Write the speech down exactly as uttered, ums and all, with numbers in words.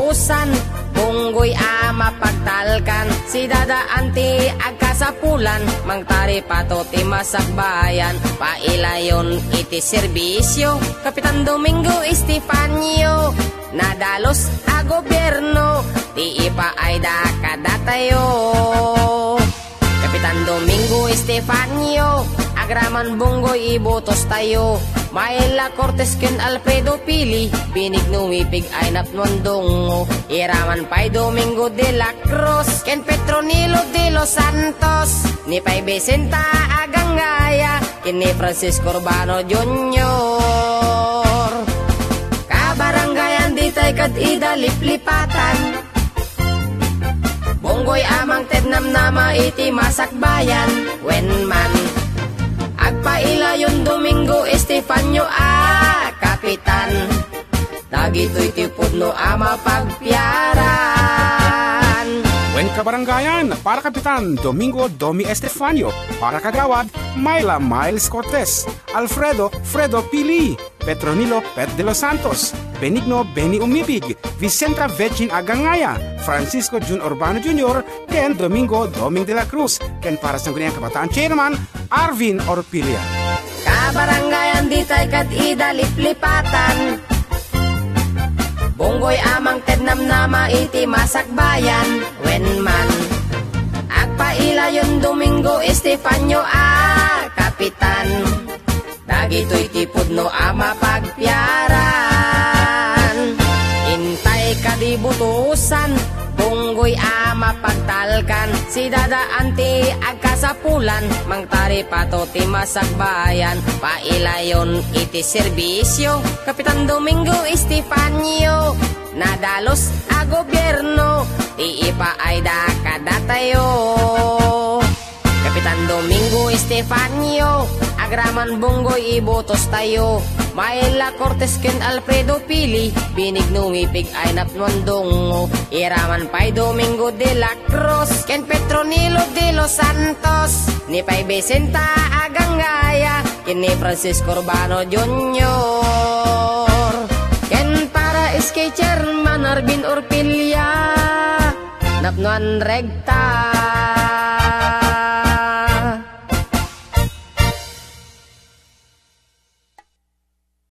Usan, Bunggoy a mapagtalkan, si Dada Anti agkasapulan, Mang Taripato ti masakbayan, pailayon iti serbisyo, Kapitan Domingo Estefanio, nadalus a gobierno, ti ipaayda kadatayo. Kapitan Domingo Estefanio, agraman Bunggoy ibotos tayo. Myla Cortez ken Alfredo Pili, Benigno Wipig ay napnuan dungo. Iraman pay Domingo de la Cruz, ken Petronilo de los Santos, ni pay Vicenta Agangaya, ken ni Francisco Urbano Junior. Kabarangayan, ditay kad ida liplipatan. Bunggoy a mangted namnama iti masakbayan, wen man. Agpailayon Domingo Estefanio a kapitan. Dagitoy ti pudno a mapagpiaran. Wen kabarangayan, para kapitan Domingo Domi Estefanio, para kagawad Myla Miles Cortez, Alfredo Fredo Pili, Petronilo Pet de los Santos, Benigno Benny Umibig, Vicenta Vechin Agangaya, Francisco Jun Urbano Junior, ken Domingo Doming de la Cruz, ken para Sangguniang Kabataan Chairman, Arvin Orpilla. Kabarangayan, ditay kad ida liplipatan. Bunggoy a mangted namnama iti masakbayan, wen man. Agpailayon Domingo Estefanio a kapitan. Dagitoy ti pudno a mapagpiaran. Intay kadi butusan, Bunggoy a mapagtalkan, si Dada Anti agkasapulan, Mang Taripato ti masakbayan, pailayon iti serbisyo, Kapitan Domingo Estefanio, nadalus a gobierno, ti ipaayda kadatayo. Kapitan Domingo Estefanio, agraman Bunggoy ibotos tayo. Myla Cortez ken Alfredo Pili, Benigno Wipig ay napnuan dungo. Iraman pay Domingo de la Cruz ken Petronilo de los Santos, ni pay Vicenta Agangaya, ken ni Francisco Urbano Junior, ken para S K Chairman Arvin Orpilla, napnuan rekta.